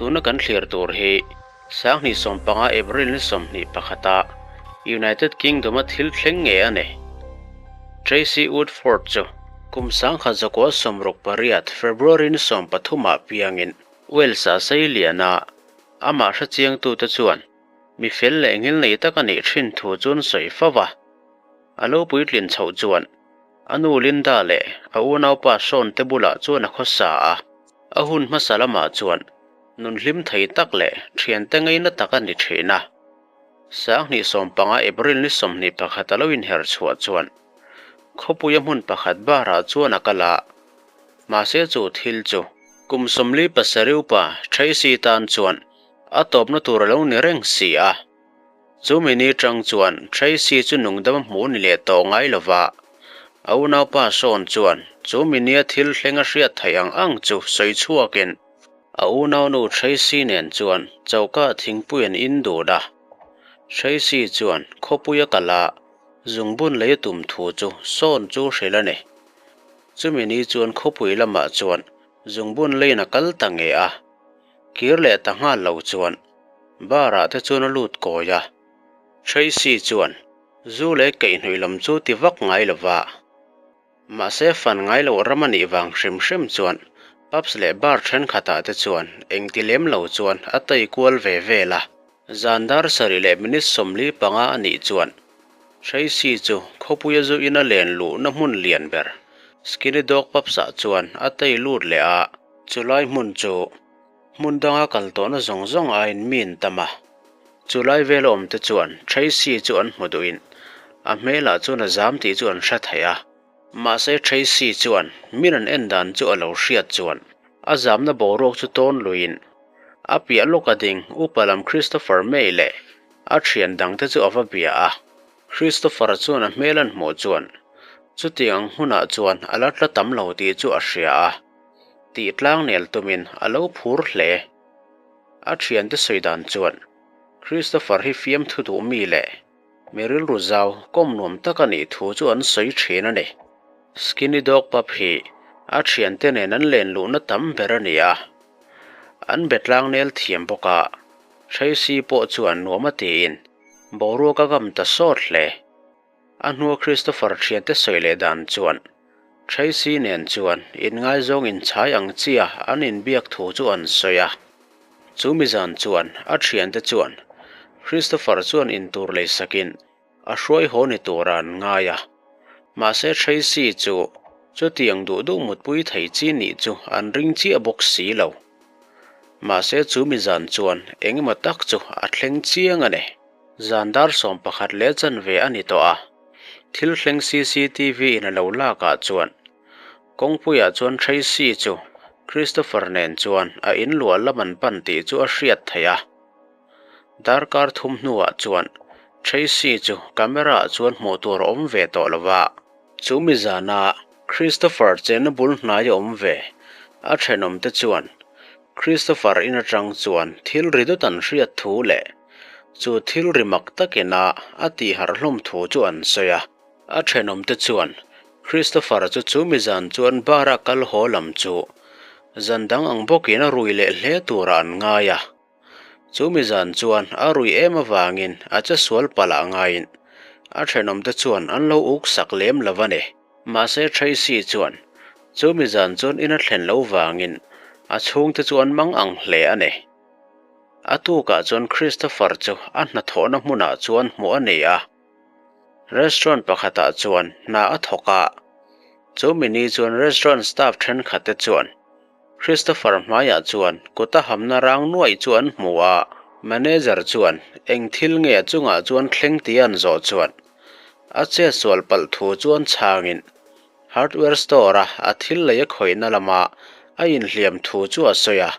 Tuna kan thlir tur hi 2015 April ni 21 a United Kingdom a thil thleng nge a ni. Tracey Woodford chu kum 1968 February ni 13 ah piangin Wales ah sei lian a, amah hrechiangtute chuan mi fel leh ngil nei tak a nih thin thu chu an sawi fo va. A lo puitlin chhoh chuan a nu Linda leh a unaupa Sean te bulah chuan a khawsa a. A hun hmasa lamah chuan nun hlim thei tak leh thiante ngaina tak a ni thin a. 2015 April ni 21 a lo inher chhuah chuan khawpuia hmun pakhat barah chuan a kal a. Mahse chu thil chu kum 47 upa Tracy tan chuan a tawpna tur a lo ni reng si a. Chumi ni tang chuan Tracy chu nungdam a hmuh ni leh tawh ngai lova. A unaupa Sean chuan chumi nia thil thleng a hriat theih ang ang chu sawi chhuakin a unaunu Tracy nen chuan choka thingpui an in dun a. Tracy chuan khawpui a kal a, zungbun lei a tum thu chu Sean chu hrilh a ni. Chumi ni chuan khawpui lamah chuan zungbun leiin a kal ta nge a. Kir leh ta nghal lo chuan bar ah te chuan a lut kawi a. Tracy chuan zu leh keihhnawih lam chu ti vak ngai lo va. Mahse fan ngai loh ram a nih vang hrim hrim chuan pubs leh bar thenkhat ah te chuan engti lem lo chuan a tai kual ve vel a. Zan dar sarih leh minute 45 a nih chuan Tracy chu khawpuia zu in a len luhna hmun lian ber Skinny Dog Pubs ah chuan a tai lut leh a. Chulai hmun chu hmun danga kal tawhna zawng zawng aiin mi an tam a. Chulai vel awm te chuan Tracy chu an hmu duhin a hmelah chuan a zam tih chu an hre thei a. Mahse Tracy chuan min an en dan chu a lo hriat chuan a zamna boruak chu tawn luiin a piah lawk a ding upa lam Christopher May leh a thian dangte chu a va bia a. Christopher chuan a hmel an hmuh chuan chutiang hunah chuan a la tla tam lo tih chu a hria a. Tih tlang nel tumin a lo phur hle. A thiante sawi dan chuan Christopher hi fiamthu duh mi leh mi rilru zau kawm nuam tak a nih thu chu an sawi thin a ni. Skinny Dog Pub hi a thiante nen an len luhna tam ber a ni a. An be tlang nel thiam bawk a, Tracy pawh chuan nuam a tiin boruak a ngam ta sawt hle. A hnua Christopher thiante sawi leh dan chuan Tracy nen chuan inngaizawng inchhai ang chia an inbiak thu chu an sawi a. Chu mizan chuan a thiante chuan Christopher chuan intur lei sakin a hruai haw ni tura an ngai a. Mahse Tracy chu chutiang duh duh mutpui thei chi nih chu an ring chiah bawk si lo. Mahse chu mizan chuan engemaw tak chu a thleng chiang a ni. Zan dar 11 leh chanve a ni tawh a, thil thleng CCTV in a lo lakah chuan kawngpuiah chuan Tracy chu Christopher nen chuan a in luah lam an pan tih chu a hriat theih a. Darkar thum hnuah chuan Tracy chu camera ah chuan hmuh tur a awm ve tawh lo va. Chu mi zana Christopher chenna bul hnai a awm ve a thenawmte chuan Christopher in atang chuan thil ri dawt an hriat thu leh chu thil ri mak takin a a tih harh hlawm thu chu an sawi a. A thenawmte chuan Christopher chu chu mi zan chuan bar a kal haw lam chu zan dang ang bawkin a rui leh hle turah an ngai a. Chu mi zan chuan a rui em avangin a che sual palh ah ngaiin a thenawmte chuan an lo uk sak lem lo a ni. Mahse Tracy chuan chu mi zan chuan in a thlen lo vangin a chhungte chu an mang ang hle a ni. A tukah chuan Christopher chu a hnathawhna hmunah chuan hmuh a ni a. Restaurant pakhatah chuan hna a thawk a. Chu mi ni chuan restaurant staff thenkhatte chuan Christopher hmaiah chuan kut a hamna rang nuaih chu an hmu a. Manager chuan eng thil nge a chungah chuan thleng tih an zawh chuan a che sual palh thu chuan chhangin hardware store a a thil lei a khawihna lama a inhliam thu chu a sawi a.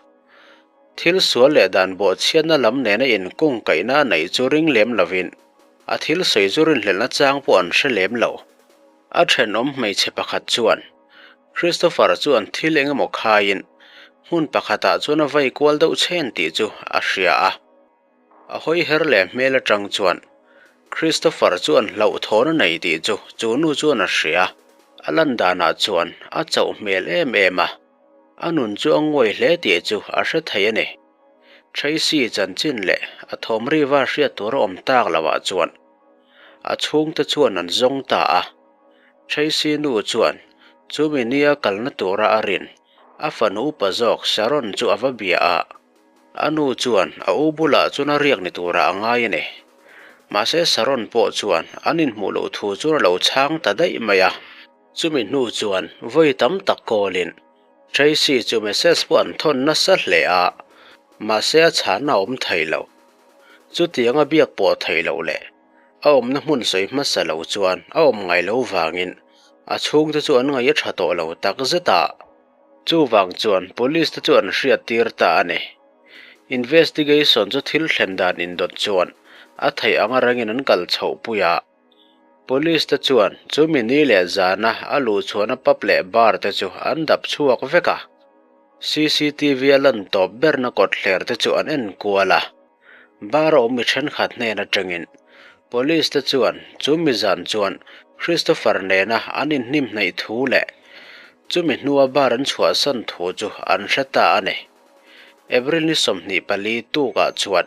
Thil sual leh dan bawhchhiatna lam nena inkung kaihna a neih chu ring lem lovin a thil sawi chu rinhlelhna chang pawh an hre lem lo. A thenawm hmeichhe pakhat chuan Christopher chuan thil engemaw khaiin hmun pakhatah chuan a vai kual deuh chhen tih chu a hria a. A hawi her leh hmel atang chuan Christopher chuan hlauhthawn a nei tih chu chu nu chuan a hria. A lan danah chuan a chauh hmel em em a. A nun chu a nguai hle tih chu a hre thei a ni. Tracy chanchin leh a thawm riva hriat tur a awm tak lohah chuan a chhungte chuan an zawng ta a. Tracy nu chuan chumi nia kalna tura a rin a fanu upa zawk Sharon chu a va bia a. A nu chuan a u bulah chuan a riak ni turah a ngai a ni. Mahse Sharon pawh chuan an inhmuh loh thu chuan a lo chhang ta daih mai a. Chumi hnu chuan vawi tam tak kawlin Tracy chu message pawh an thawn nasa hle a, mahse a chhahna a awm thei lo. Chutianga biak pawh theih loh leh a awmna hmun sawi hmasa lo chuan a awm ngai lo vangin a chhungte chu an ngaih a tha tawh lo tak zet a. Chuvang chuan police te chu an hriat tir ta a ni. Investigation chu thil thlen dan indawt chuan a theih anga rangin an kal chhoh pui a. Police te chuan chumi ni leh zana a luhchhuahna pub leh bar te chu an dap chhuak vek a. CCTV a lan tawp berna kawtthler te chu an en kual a. Bar a awm mi thenkhat hnen atangin Police te chuan chumi zan chuan Christopher nena an inhnim hnaih thu leh chumi hnua bar an chhuahsan thu chu an hre ta a ni. April ni 24 tukah chuan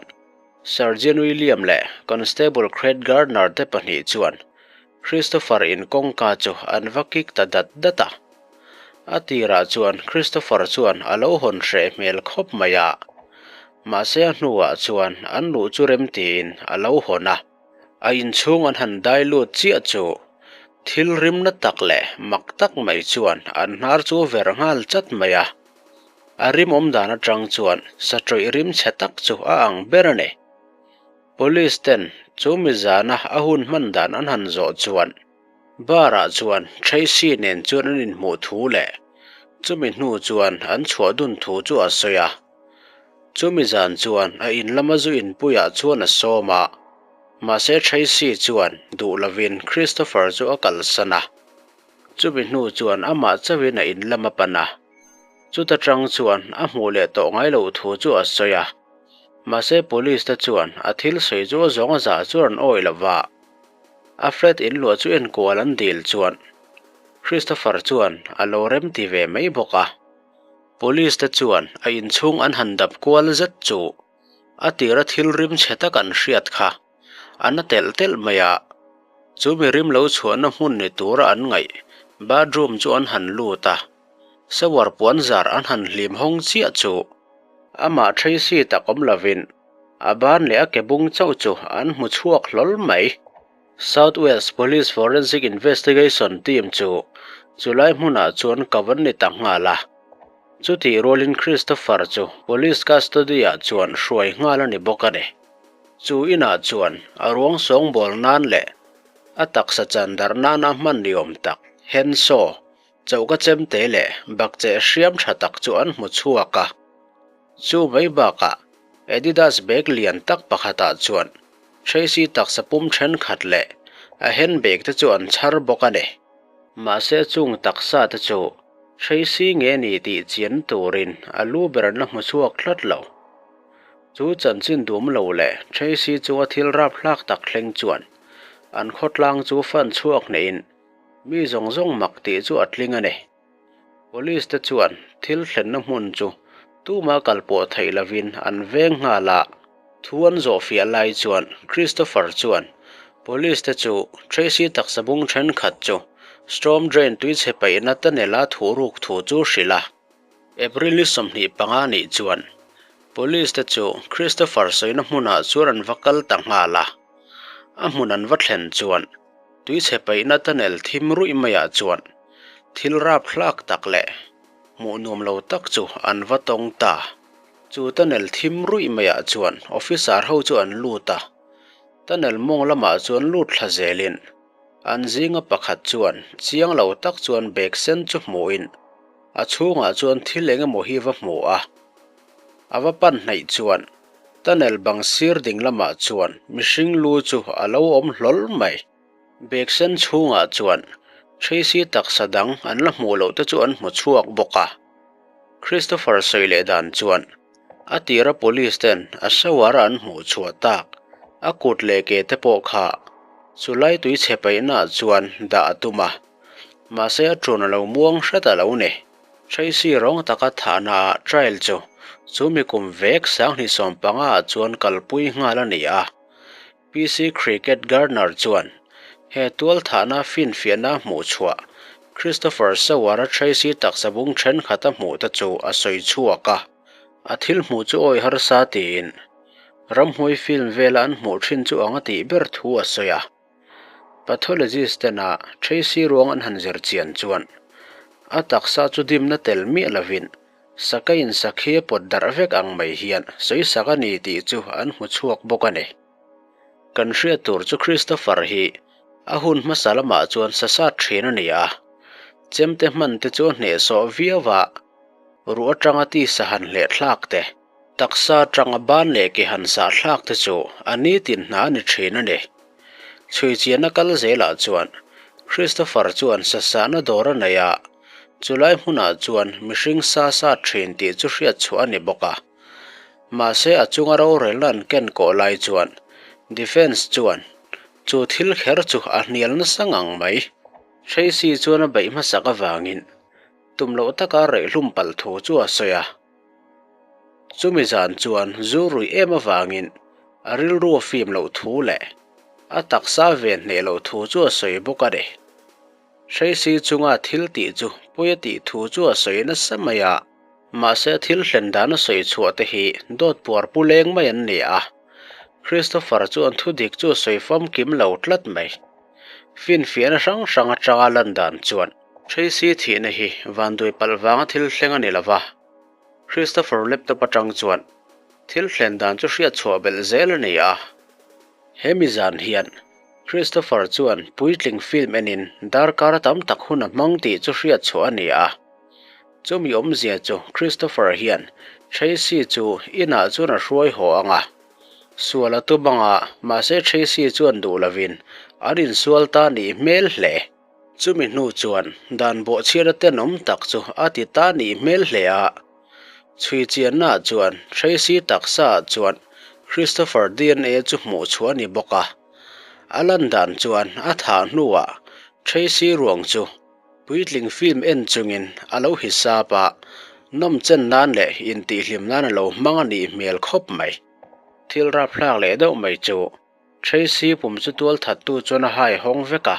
Sergeant William leh Constable Craig Gardner te pahnih chuan Christopher in kawngka chu an va kik ta dat dat a. A tirah chuan Christopher chuan a lo hawn hreh hmel khawp mai a. Mahse a hnuah chuan an luh chu rem tiin a lo hawn a. A inchhung an han dai lut chiah chu thil rimna tak leh mak tak mai chuan an hnar chu ver nghal chat mai a. A rim awm dan atang chuan satawih rim chhe tak chu a ang ber a ni. Police ten chu mi zana a hun hman dan an han zawh chuan bar ah chuan Tracy nen chuan an inhmuh thu leh chumi hnu chuan an chhuah dun thu chu a sawi a. Chumi zan chuan a in lama zu inpuiah chuan a sawm a, mahse Tracy chuan duh lovin Christopher chu a kalsan a. Chumi hnu chuan amah chauhin a in lam a pan a, chuta tang chuan a hmuh leh tawh ngai loh thu chu a sawi a. Mahse police te chuan a thil sawi chu a zawng a zah chu an awih lo va. A flat in luah chu enkual an dil chuan Christopher chuan a lo rem ti ve mai bawk a. Police te chuan a inchhung an han dap kual zet chu a tira thil rim chhe tak an hriat kha a na telh telh mai a. Chu mi rim lo chhuahna hmun ni tura an ngaih bathroom chu an han lut a, shower puan zar an han hlim hawng chiah chu amah Tracy tak awm lovin a ban leh a ke bung chauh chu an hmu chhuak hlawl mai. South Wales Police Forensic Investigation Team chu chulai hmunah chuan kau an ni ta nghal a. Chutih rualin Christopher chu police custody-ah chuan hruai nghal a ni bawk a ni. Chu inah chuan a ruang sawngbawl nan leh a taksa chan darh nana hman ni awm tak handsaw, choka chemte leh bakcheh hriam tha tak chu an hmu chhuak a. Chu mai bakah Adidas bag lian tak pakhatah chuan Tracy taksa pum thenkhat leh a handbag te chu an chhar bawk a ni. Mahse chung taksa te chu Tracy nge ni tih chian turin a lu ber an la hmu chhuak tlat lo. Chu chanchin dum lo leh Tracy chunga thil rap hlak tak thleng chuan an khawtlang chu fan chhuak hneihin mi zawng zawng mak tih chu a tling a ni. Police te chuan thil thlenna hmun chu tuma kal pawh theih lovin an veng nghal a. Thu an zawh fiah lai chuan Christopher chuan Police te chu Tracy taksa bung thenkhat chu storm drain tuichhe paihna tunnel a thuhruk thu chu hrilh a. April ni 25 nih chuan Police te chu Christopher sawina hmunah chuan an va kal ta nghal a. A hmun an va thlen chuan tuichhe paihna tunnel thim ruih maiah chuan thil rap hlak tak leh hmuh nuam lo tak chu an va tawng ta. Chu tunnel thim ruih maiah chuan officer ho chu an lut a. Tunnel mawng lamah chuan lut thla zelin an zinga pakhat chuan chiang lo tak chuan bag sen chu hmuhin a chhungah chuan thil eng emaw hi va hmu a. A va pan hnaih chuan tunnel bang sir ding lamah chuan mihring lu chu a lo awm hlawl mai. Bag sen chhungah chuan Tracy taksa dang an la hmuh loh te chu an hmu chhuak bawk a. Christopher sawi leh dan chuan a tira police ten a shower a an hmuh chhuah tak a kut leh ke te pawh kha chulai tui chhe paihnaah chuan dah a tum a. Mahse a ṭun a lo muang hret a lo ni. Tracy rawng taka thahnaah trial chu Chu mi kum vek 2015 ah chuan kalpui nghal a ni a. PC Cricket Gardner chuan he tualthahna finfiahna hmuh chhuah Christopher Sauer-a Tracy taksa bung thenkhat a hmuh te chu a sawi chhuak a. A thil hmuh chu awi harsa tiin ramhnuai film vela an hmuh thin chu ang a tih ber thu a sawi a. Pathologist tena Tracy ruang an han zir chian chuan a taksa chu dimna tel miah lovin Sakei in sakhi a pawt darh vek ang mai hian sawisak a ni tih chu an hmu chhuak bawk a ni. Kan hriat tur chu Christopher hi a hun hmasa lamah chuan sasat thin a ni a, chemte hman te chu a hnehsawh viau a, ruh atanga tisa han hleh thlak te, taksa atanga ban leh ke han sah thlak te chu a nitin hna a ni thin a ni. Chhuichianna kal zelah chuan Christopher chuan sasahna dawr a nei a, Chulai hmunah chuan mihring sa sa thin tih chu hriat chhuah a ni bawk a. Mahse a chunga rorelna an ken kawh lai chuan Defence chuan chu thil kher chu a hnial nasa ngang mai. Tracy chuan a beih hmasak avangin tum loh taka reihlum palh thu chu a sawi a. Chumi zan chuan zu ruih em avangin a rilru a fim loh thu leh a taksa ven hneh loh thu chu a sawi bawk a ni. Tracy chunga thil tih chu pawi a tih thu chu a sawi nasa mai a, mahse thil hlen dan a sawi chhuah te hi dawt puar pu leng mai an ni a. Christopher chuan thu dik chu a sawi famkim lo tlat mai. Finfiahna hrang hrang atanga lan dan chuan Tracy thihna hi vanduai palh vanga thil thleng a ni lo va, Christopher laptop atang chuan thil thlen dan chu hriat chhuah belh zel a ni a. He mi zan hian Christopher chuan puitling film enin darkar tam tak hun a hmang tih chu hriat chhuah a ni a. Chumi awmzia chu Christopher hian Tracy chu inah chuan a hruai haw ang a. Sual a tum ang a, mahse Tracy chuan duh lovin an insual ta nih hmel hle. Chumi hnu chuan dan bawhchhiatna tenawm tak chu a ti ta nih hmel hle a. Chhui chiannaah chuan Tracy taksaah chuan Christopher DNA chu hmuh chhuah a ni bawk a. A lan dan chuan a thah hnuah Tracy ruang chu puitling film en chungin a lo hisap a, nawmchen nan leh intihhlim nan a lo hmang a nih hmel khawp mai. Thil rapthlak leh deuh mai chu Tracy pum chu tualthattu chuan a hai hawng vek a,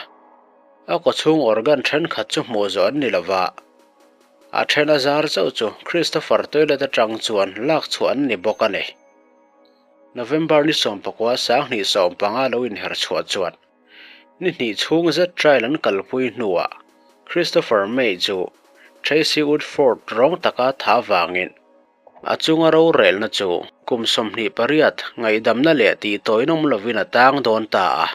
a kawchhung organ thenkhat chu hmuh zawh an ni lova, a then a zar chauh chu Christopher toilet atang chuan lak chhuah an ni bawk a ni. November ni 19 2015 lo inher chhuah chuan ni hnih chhung zet trial an kalpui hnuah Christopher May chu Tracy Woodford rawng taka tha vangin A chunga rorelna chu kum 28 ngaihdamna leh tih tawinawm lovin a tang dawn ta a.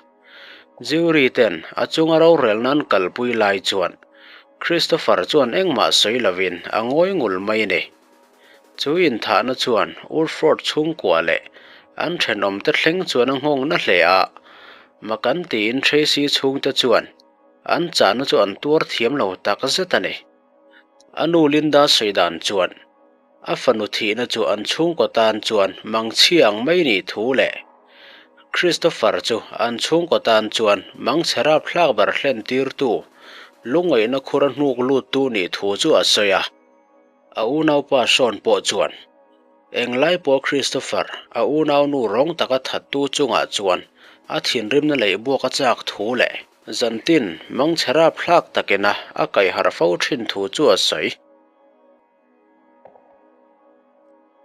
Jury ten a chunga rorelna an kalpui lai chuan Christopher chuan engmah sawi lovin a ngawi ngul mai a ni. Chu inthahna chuan Woodford chhungkua leh an thenawmte thleng chuan a nghawng na hle a, makan tiin Tracy chhungte chuan an chahna chu an tuar thiam lo takzet a ni. A nu Linda sawi dan chuan a fanu thihna chu an chhungkaw tan chuan mangchhia ang mai nih thu leh Christopher chu an chhungkaw tan chuan mangchhe rapthlak ber hlen tirtu lungngaihna khur a hnuk luttu nih thu chu a sawi a. A unaupa Sean pawh chuan englai pawh Christopher a unaunu rawng taka thattu chungah chuan a thinrimna leihbuak a chak thu leh Zantin, mangchhe rapthlak takina a kaihharh fo thin thu chu a sawi.